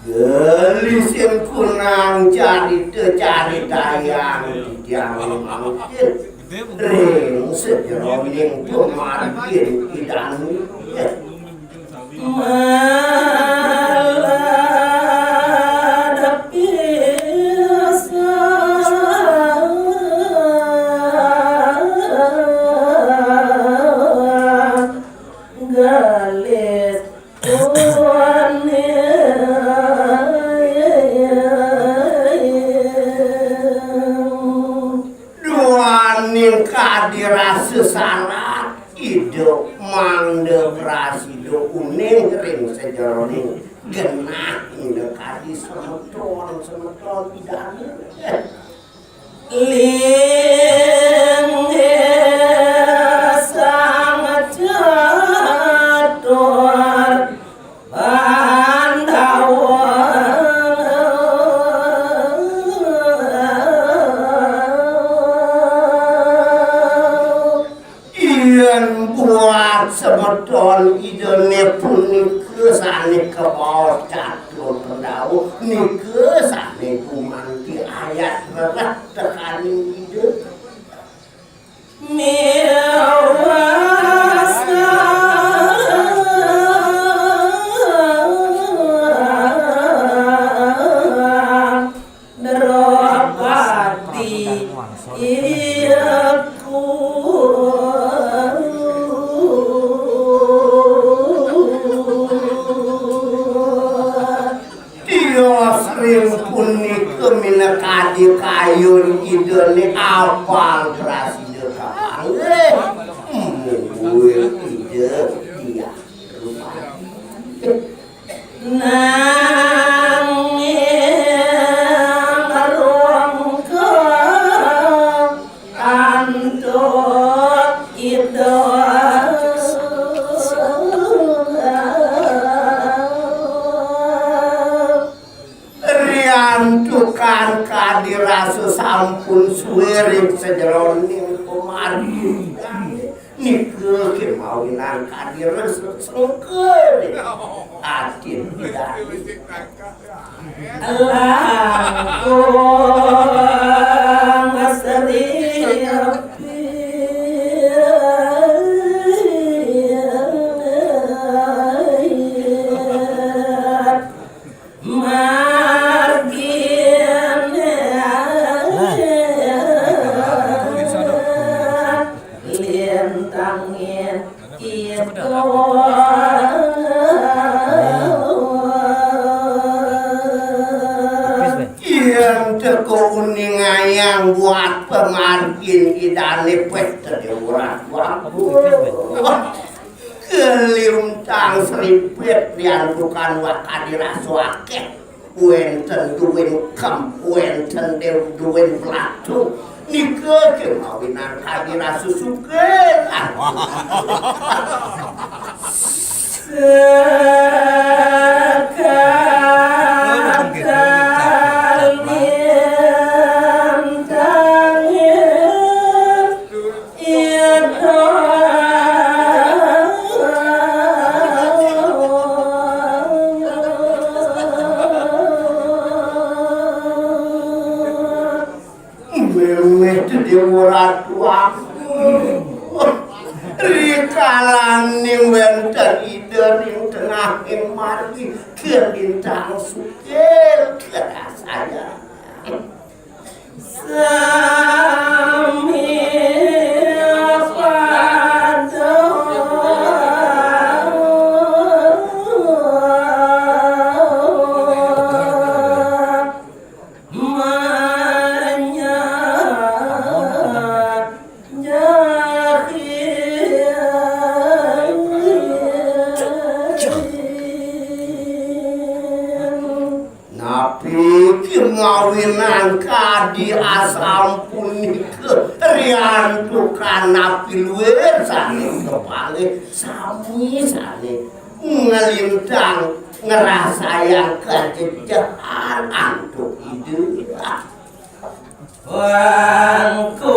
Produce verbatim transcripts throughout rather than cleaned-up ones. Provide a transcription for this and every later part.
Gelis sing kunang carita-caritayang titiang mangkin ring sajeroning pamargin Ida Ané. Malah pisan gelis. Duaning kadi rasa sarat, Ida mangda prasida uning ring sajeroning genah minakadi semeton-semeton Ida Ané. Linggih Sang Catur Pandawa. Yén buat semeton Ida Ané punika sané kabaos catur Pandawa, nika sané gumanti ayat rereh tekaning Ida. Miwah Sang Drupadi iku. Tios ring punika minakadi kayun Ida Ané apal prasida kapanggih. Mungguing Ida Hyang Drupadi. Nanging rungkut antuk Ida. Riantukan kadi rasa sampun sué ring sajeroning pamargin. Nika kémawinan kadi rasa sengkering atin Ida Ané. Langkung Sri. Margine lintangin kita. Yén teka uningayang buat pamargin Idané, péh tedé urat waktu. Keliuntang sripit riantukan wakadi rasa akéh. Wénten duwin kem, wénten dew-, duwin pelatu. Nika kémawinan kadi rasa sugih. Sekar kalintangin. Méméh Déwa Ratu Agung. Rikalaning wénten Ida ring tengahing margi, kalintang sugih, kedasayang. Sami pada manyat. Jahil Kadi asampunika riantukan napi luir sané kekalih sami sané nglintang ngrasayang kajejehan antuk Ida. Wangkung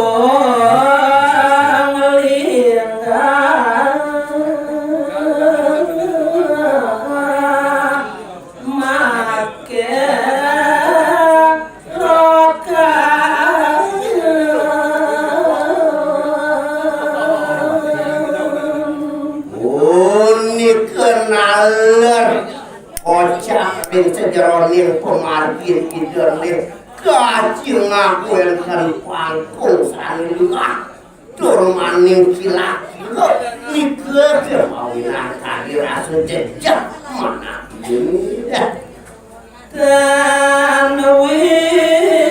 lintang maké lokang. Punika naler kocap ring sajeroning pamargin Idané, kacingak wénten pangkung sané liwat. Tur maning kila-kila nika kemawinan kadi rasa jejeh manah. Tan wini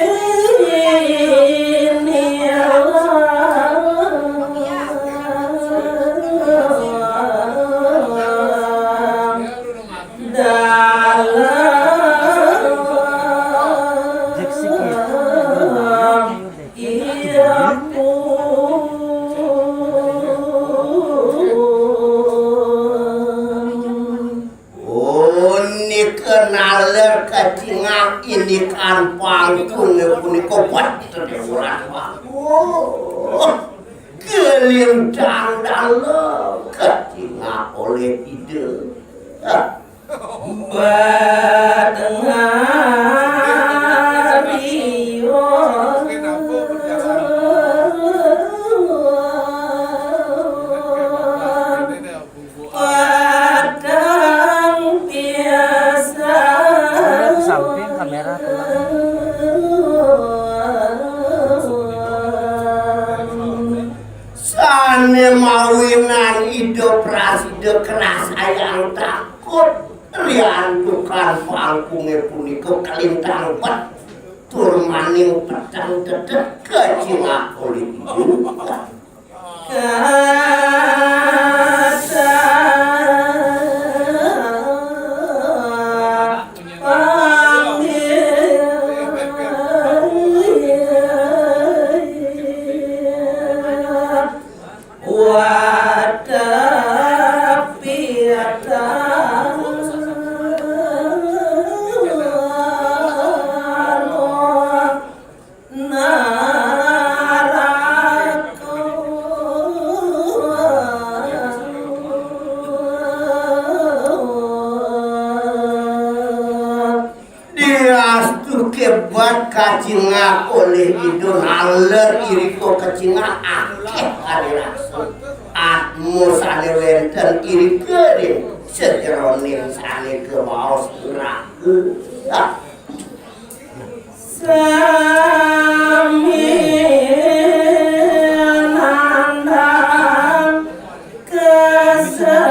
dalam. Iya pun. Punika naler kacingak indikan pangkungé punika, wah, tedéwuran. Wah, kalintang dalem kacingak olih Ida. Batengah riung. Padang pisan. Samping kamera tuh. Sané mawinan Ida prasida krasayang takut, riantukan pangkungé punika kalintang bet, tur maning peteng tetet kacingak olih Ida. Kata panggil. Watapi atas naraka. Diastu kebat kacingak olih Ida, naler irika kacingak akéh kadi rasa. Atma sané wénten irika ring sajeroning sané kabaos neraka. Sami nandang kasangsaran.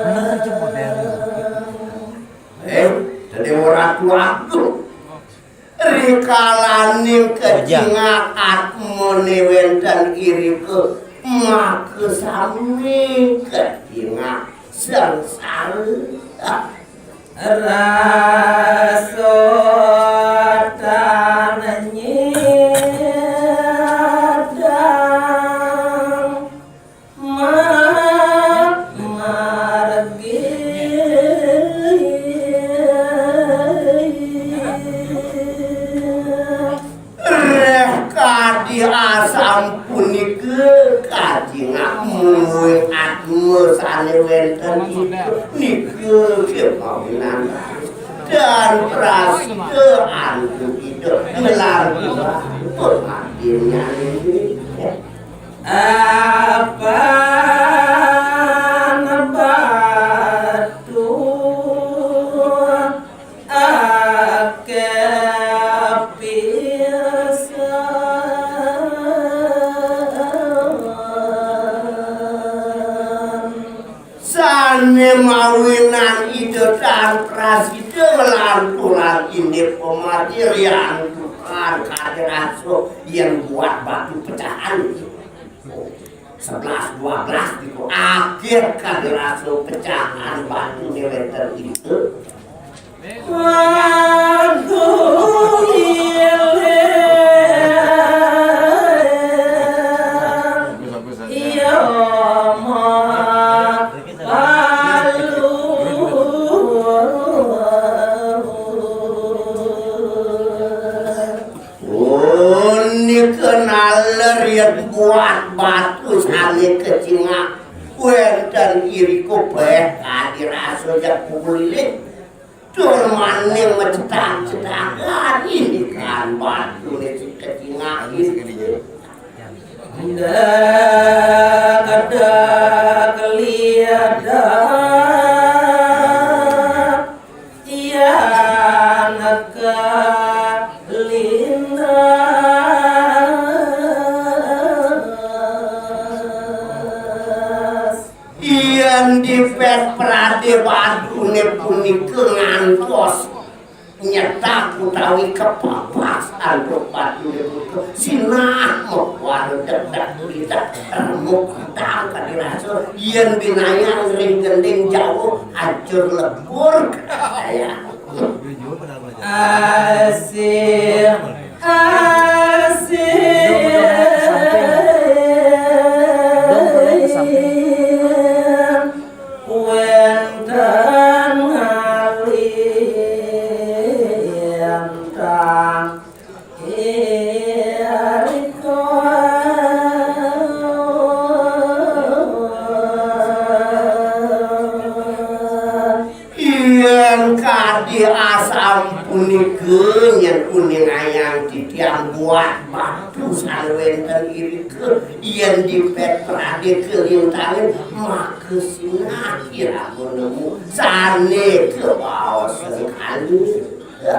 Bener aja model. Eh, tadi ora kuat tuh. Rikalaning kacingak atmané wénten irika, maka sami kacingak sangsara. Rasa tan nyidang ma-, margi. Réh kadi asampunika kacingak mungguing atma sané wénten nika, nika kemawinan tan prasida antuk Ida nglantur pangabdinnyané. Apan batu akéh pisan. Sané mawinan Ida tan prasida nglanturang indik pamargi riantukan kadi rasa yén buat batu pecahan. sebelas dua belas niku akhir kadi rasa pecahan batuné wénten itu. Punika naler yén buat batu sané kecingak wénten irika péh kadi rasa jak kuliling. Tur maning macetak-cetakan indikan batuné si kecingak itu. Ndak ada keliadan. Yan kalindas. Yan dipét pradé batuné punika ngantos nyetak utawi kepapas antuk batuné punika, sinah mawar dedak-dedak remuk kutang kadi rasa yén binayang ring gending Jawa hancur lebur. Kaya. Asih, asih. Wénten ngalih tang. Yén kadi asapunika nyén uningayang titiang buat batu sané wénten irika, yén dipét pradé kalintangin, maka sinah iraga nemu sané kabaos sengkala. Ya.